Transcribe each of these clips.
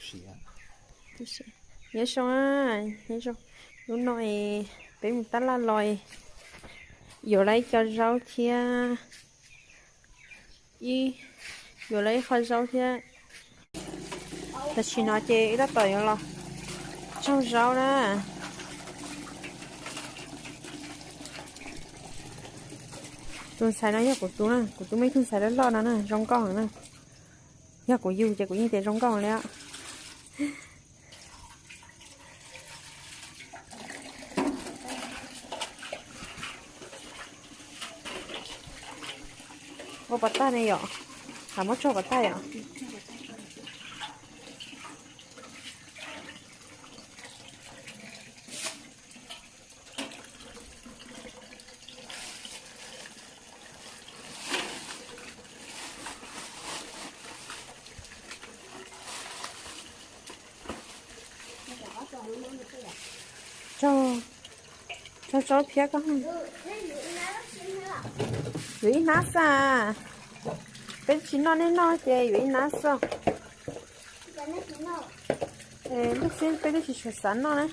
Nyob zoo, nyob zoo. Hnub no peb mus tab laj los, yuav lawm ib co zaub thiab, ib, yuav lawm ib qho zaub thiab. Tam sim no ces wb tab tom yuav los tsaug zaub na. Tus ntxhais no yog kuv tus na, kuv tus muaj ib tug ntxhais loj loj no na, zoo nkauj heev na. Yog kuv yug ces kuv yeej tias zoo nkauj li. Ua pov tag ne yom? Hais muab tsaug pov tag yom? Tsaug, tsaug tsaub phiab koj. Yuav ib hnab xwb. Peb tsis noj nej noj ces yuav ib hnab xwb. Lub xib peb twb tsis tshua xav noj na.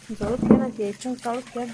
Ntxuav lub phiab no ces tsaug tsaub lub phiab.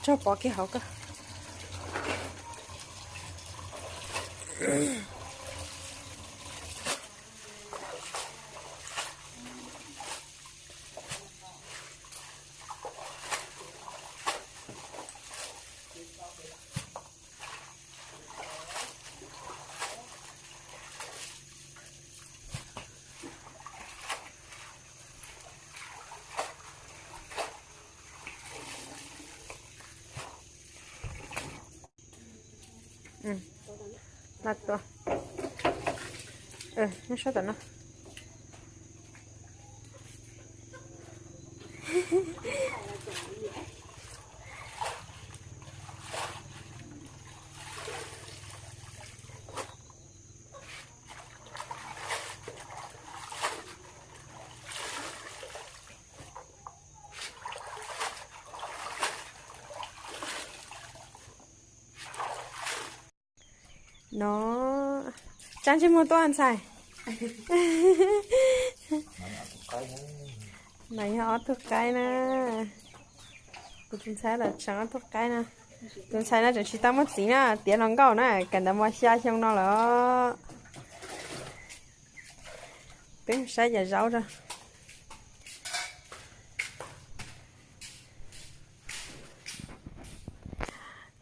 Tso pov kiag hauv koj. Nyob sab tom no. No, tsa ntsej muag tuaj ntxhais. No yog ob tug qaib na. Kuv tus ntxhais los tseem ob tug qaib na. Tus ntxhais no tseem tsis tau muaj txiv na, tiav hluas nkauj na, kawm ntawv mos xya xyoo no lawm. Peb mus saib cov zaub rau.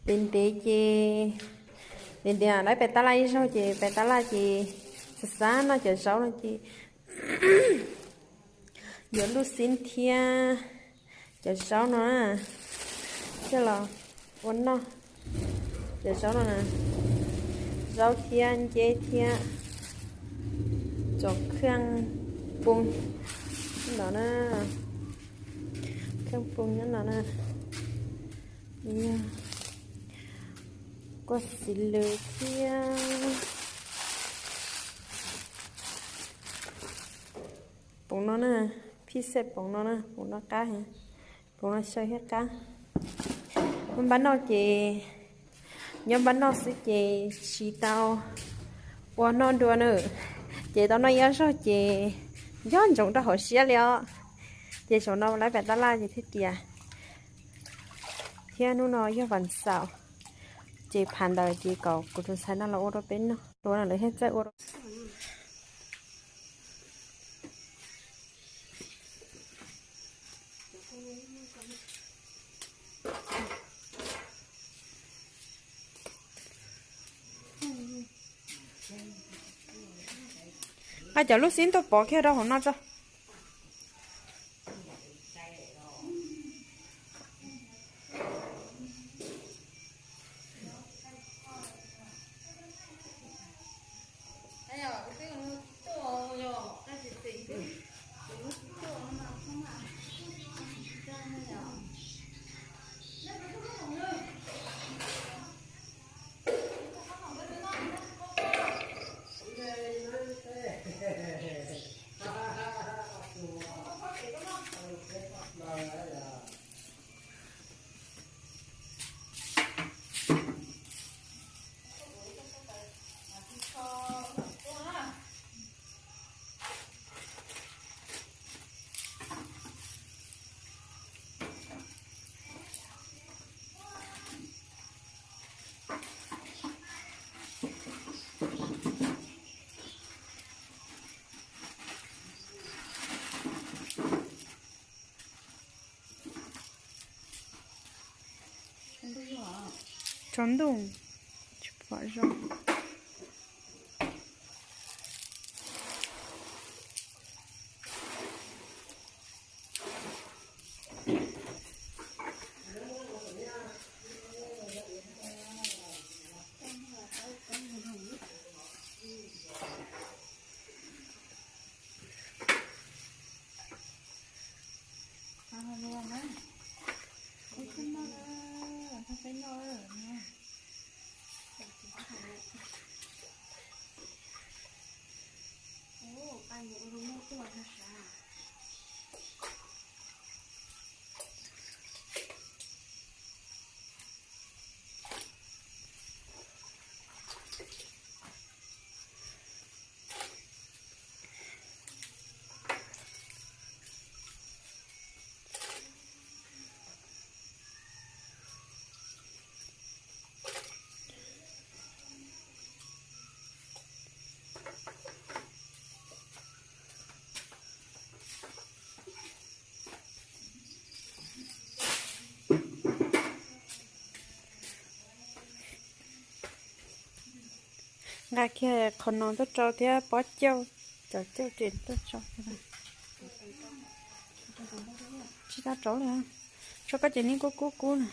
Ntev ntev ces, ntev ntev lawv pem tab laj ib zaug ces pem tab laj ces xav xav noj cov zaub no ces yuav lub xib thiab cov zaub no na, coj los ua noj. Cov zaub no na, zaub thiab nceb thiab cov kheej poo no na, kheej poo nyob no na, yog kua xi lws thiab poom no na, phij xej poom no na, poom no qab heev, poom no xyaw thiab qab. Nyob npab noj ces, nyob npab noj xwb ces tsis tau ua noj dua na, ces tau noj ib ob zaug ces nco ntsoov rau hauv siab li os. Ces zaum no lawv pem tab laj ces thiaj tias, thiab hnub no yog vas xaum, ces phav ntawd ces kom kuv tus ntxhais no los ua rau peb noj, ua no lawv thiaj txawj ua rau. Nqa cov lub xib tuaj pov kiag rau hauv no tso. Tsaus ntuj, tsis pom zoo. Nqa kiag qhov no tuaj rau thiab pob cauj, cov cauj ces tuaj rau. Tsis tau rauv li, tso koj ces neb kub kub kub na.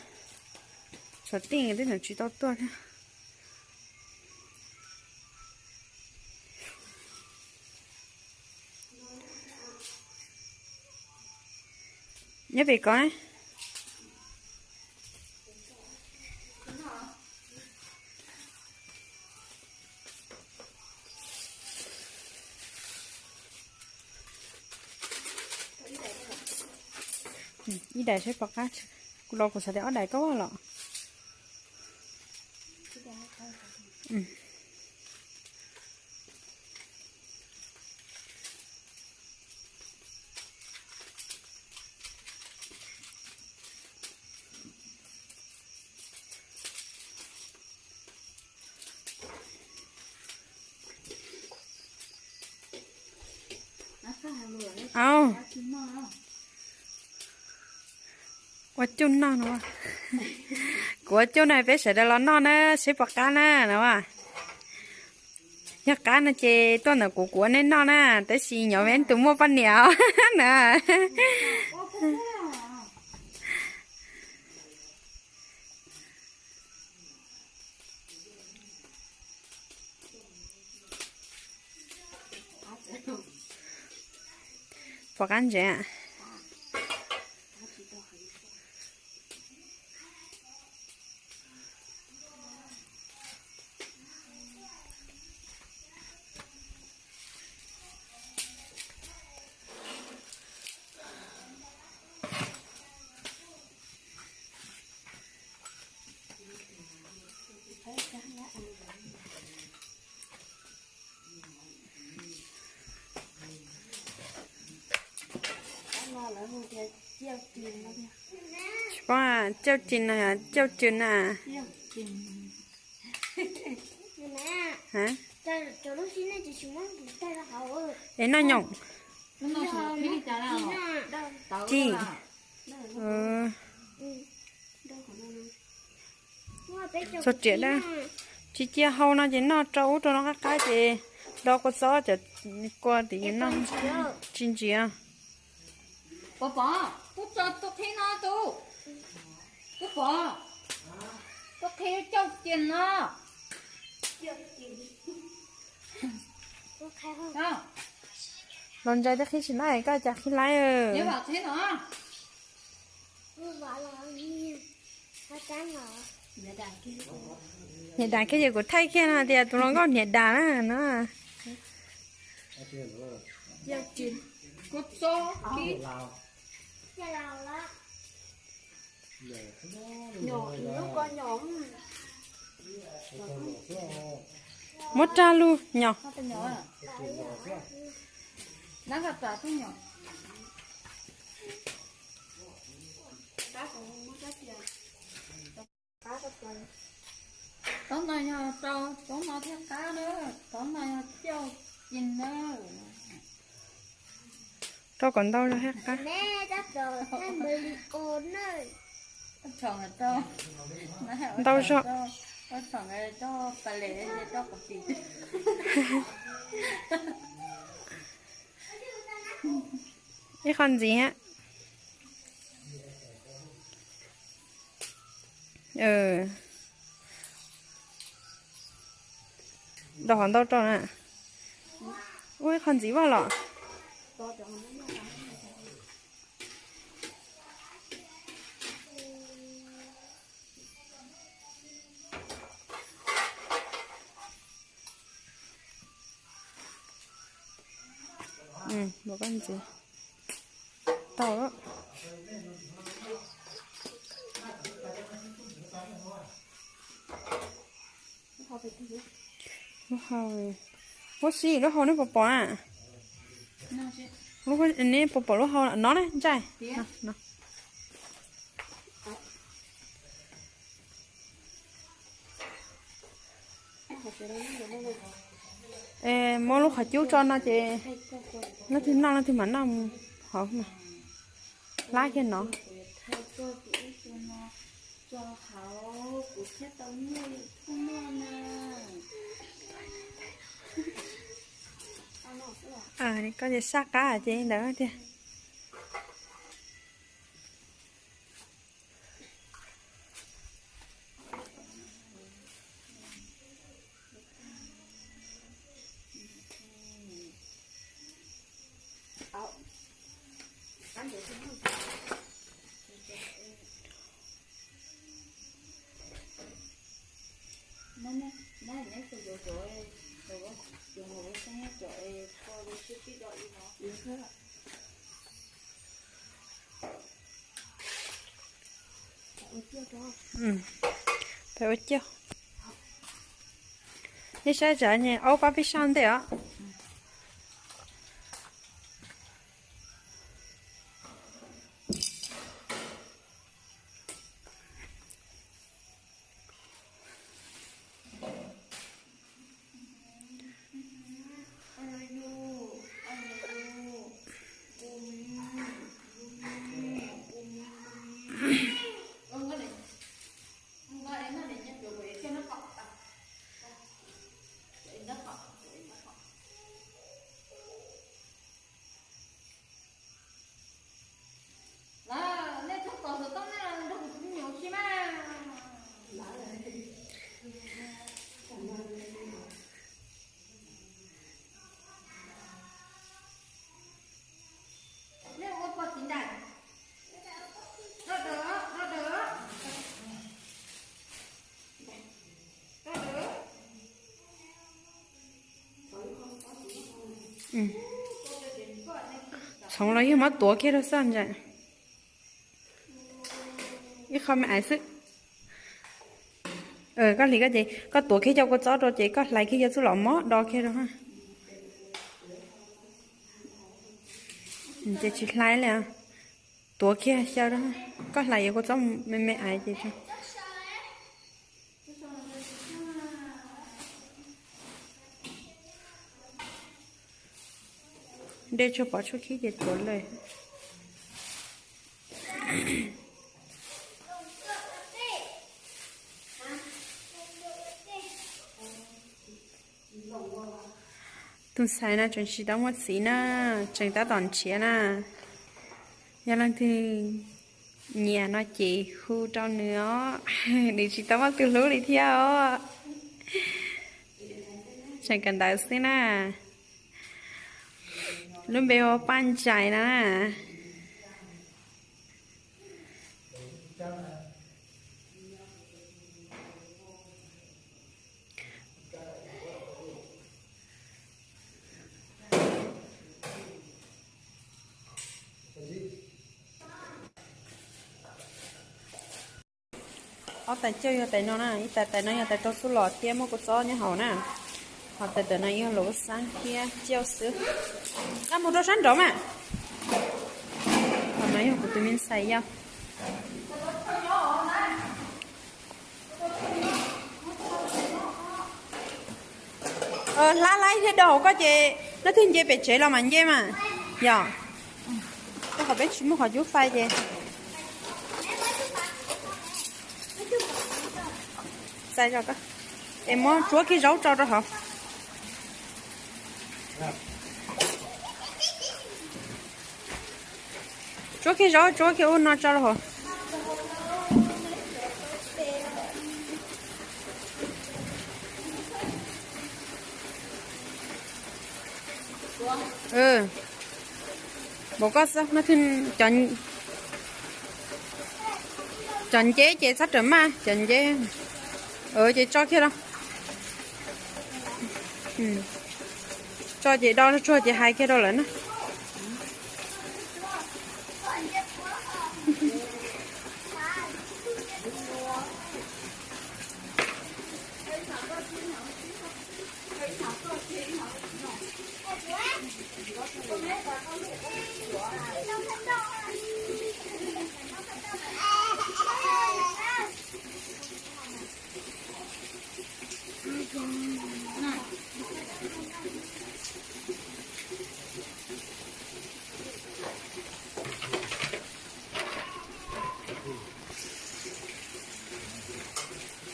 Tshav tij twb tsis tau tuaj thiab. Nyob pem ko. Ib daim saib pom qab, kuv los kuv xav tias ob daim koj los. Au, ua cauj noj no. Kuv ua cauj no peb sawv daws los noj na, seb puas qab na no. Yog qab no ces tuaj ntawm kuv, kuv ua nej noj na, tab sis nyob peb tus muaj poj niam na. Puas qab ntsev? Tsis paub, cauj ci na, cauj ci na. Es noj nyoos. Ci. Txog riam dab tsi cia hau no ces noj rau ub rau no qab qab ces do kua txob cov Kua tim no tsis ntsia. Pov pov, kuv tso tus qhib no tus. Kuv pov, tus qhib cauj cin no. Los ntsia tej qhib tsis laib, koj cas qhib laib. Niam das kiag ces kuv thaij kiag no tias tus hluas nkauj niam das na no. Muab rag lug nyom. Tov no yog rau, tov no thiaj qab na, tov no yog cauj cin na. Rau kom ntau zog thiaj qab. Ntau zog. Ib qho ntxiv. Rau qhov ntau rau na. Ua ib qho ntxiv vaj los. Tau. Lub hau, lub hau nej puas pom na? Neb puas pom lub hau no na, ntsaij. Muab lub qhov cub tso no ces leej twg noj leej twg mam noj mus hauv mas. Hlab kiag no. Koj ces saj qab ces ntawd tiag. Peb ua cauj. Nej saib tsam aub pab peb saj ntej os. Nej txhob tos xov tooj, nej los nrog kuv tus me nyuam ua si mas. Nej ua pog txiv nraim. Do daws, do daws. Txhoov los yog muab tuav kiag rau xwb ntag. Ib qho me ais xwb. Koj hliv koj ces koj tuav kiag cov kua txob rau ces koj hlais kiag cov txuj lom mos do kiag rau. Ces tsis hlais li. Tuav kiag xyaw rau. Koj hlais yuav kua txob me me ais ces. Dej tsuag pov tshuaj khib ces tuav lawm. Ntxhais no tseem tsis tau muaj txiv na, tseem tab tom nrhiav na. Yog leej twg nyiam no ces hu rau nws os. Nws tsis tau muaj tus hlub li thiab os. Tseem kawm ntawv xwb na. Lub npe hu ua Paj Ntsais no na. Ob tais coj yog tais no na, ib tais, tais no yog tais rau xub los thiab muaj kua txob nyob hauv na. Ho tais ntawm no yog luv xab thiab cauj xwb. Nqa mus rau sab nraud mas. Ho no yog kuv tus me ntxhais yau. Hlab laib thiab daug koj ces leej twg nce pem tsev los mas nce mas. Yog, koj qhov peb tsis muaj qhov cub fais ces txais zog koj, es muab tsuab kiag zaub tso rau hauv. Tsuab kiag zaub, tsuab kiag ub no tso rau hauv. Npaum koj xwb, cov nceb ces txhob rawm maj, cov nceb ces tso kiag rau. Tso ces do tsuag ces hais kiag rau lawm na.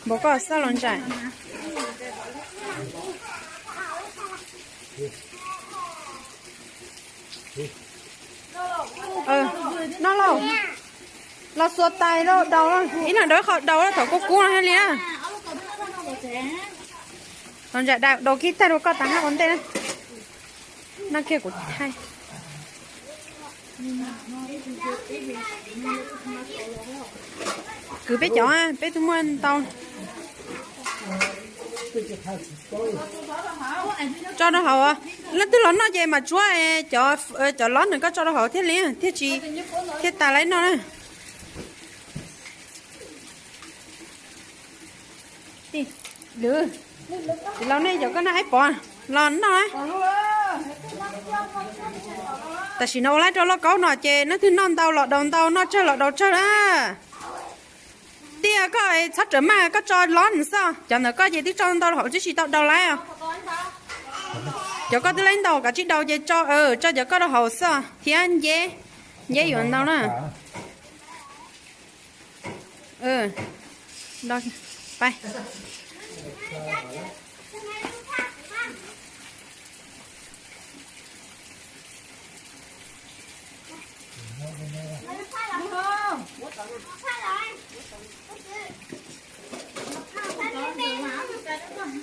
Npaum koj xwb los Ntsais. Noj lauj, los xuas tais lauj, daus lauj, ib leeg daus ib qho daus lauj, thaum kub kub no thiaj li na. Los Ntsais, daus kiag tag rau koj tas hab ua ntej na. Noj kiag kuv thaij. Kwv peb cov, peb twb muaj ntau. Tso rau hauv, leej twg los noj ces mam tsuab cov, cov lob nws koj tso rau hauv thiaj li, thiaj tsis, thiaj tas laib noj na. Tsis los nej cov koj noj ib pov los noj na. Tam sim no ua laib rau lauj kaub no ces leej twg noj ntau los daus ntau, noj tsawg los daus tsawg na. Tiag koj txhob rawm maj, koj tso lob nws xwb, cov ntawm koj ces twb tso ntau los hauv twb tsis tau daus laib os. Cov koj twb laib ntau kav tsij daus ces tso, tso cov koj rau hauv xwb thiab nceb, nceb yuav ntau na.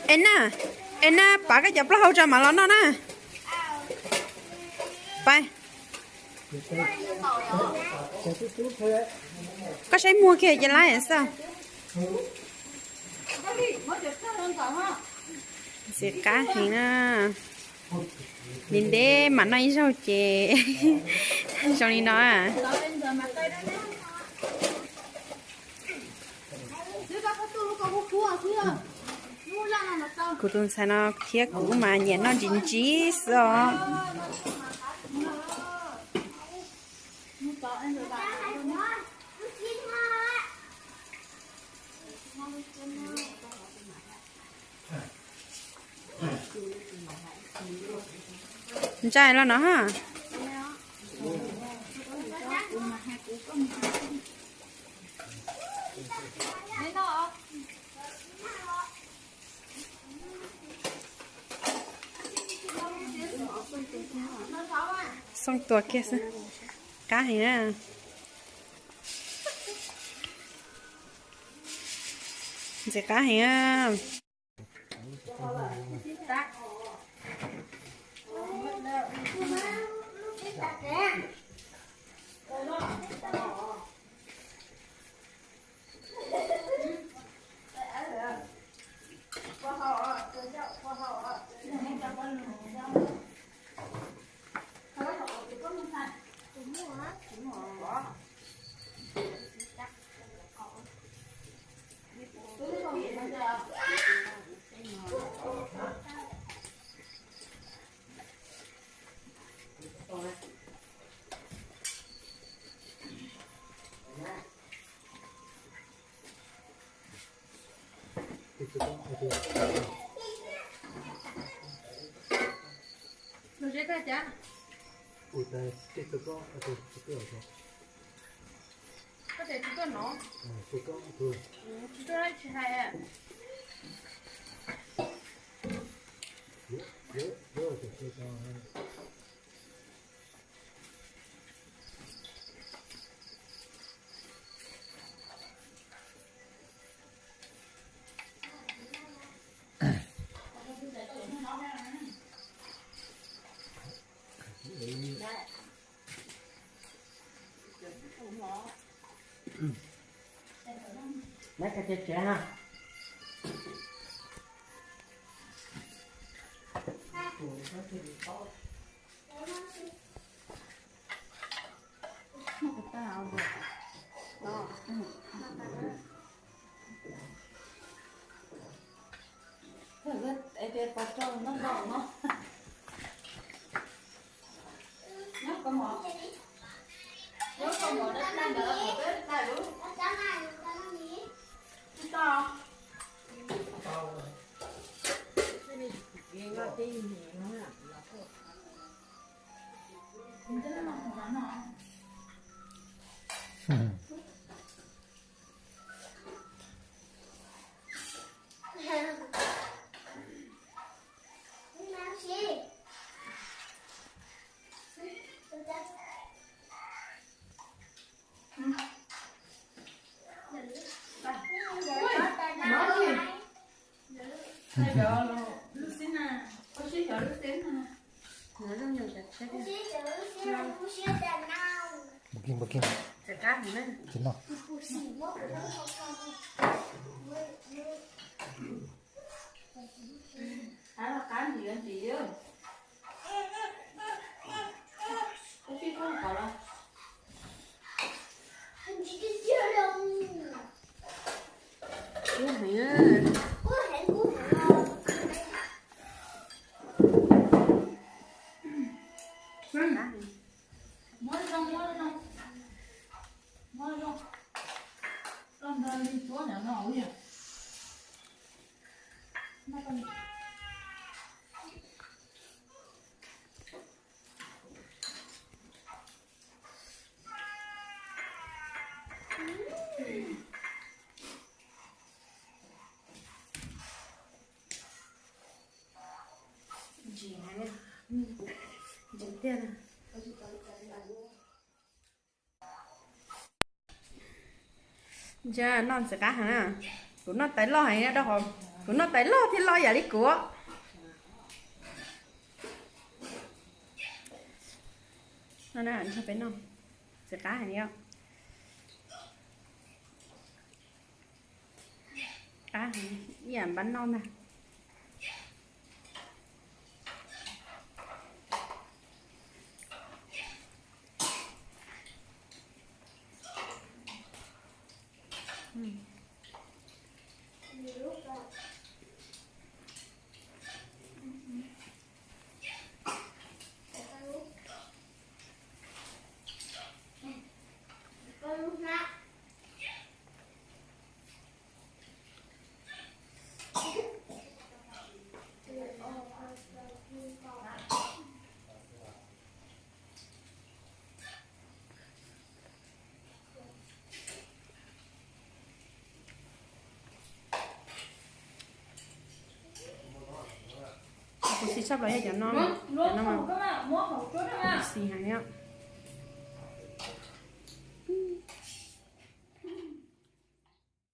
Es na, es na, pav koj cov plaub hau tso mam los noj na. Pais. Koj saib muag kiag ces laib xwb. Ntxim qab heev na. Li ntev mam noj ib zaug ces zoo li no. Kuv tus ntxhais no thiab kuv mas nyiam noj ntsis ntsis xwb os. Ntsais los no ha. Xoo tua kiag xwb. Qab heev na. Ntxim qab heev na. Los zeb koj cas? Koj tias tsis tuaj no. Tsis tuaj tsis hais. Neb ka ce tsev ha. Npau kig npau kig. Tsis noj. Kub heev. Muab zoo, muab zoo, muab zoo. Koj nrog li tuab nram no ua li. Ntsim heev, ntsim tiag. Ntsia noj ntxim qab heev na. Kuv noj tais loj heev rau qhov kuv noj tais loj thiaj loj yam li kuv. No na, nrog peb noj, ntxim qab heev li os. Qab heev, ib yam npab noj ntag. Xis tshaj plaws yog cov no, cov no mas xis heev.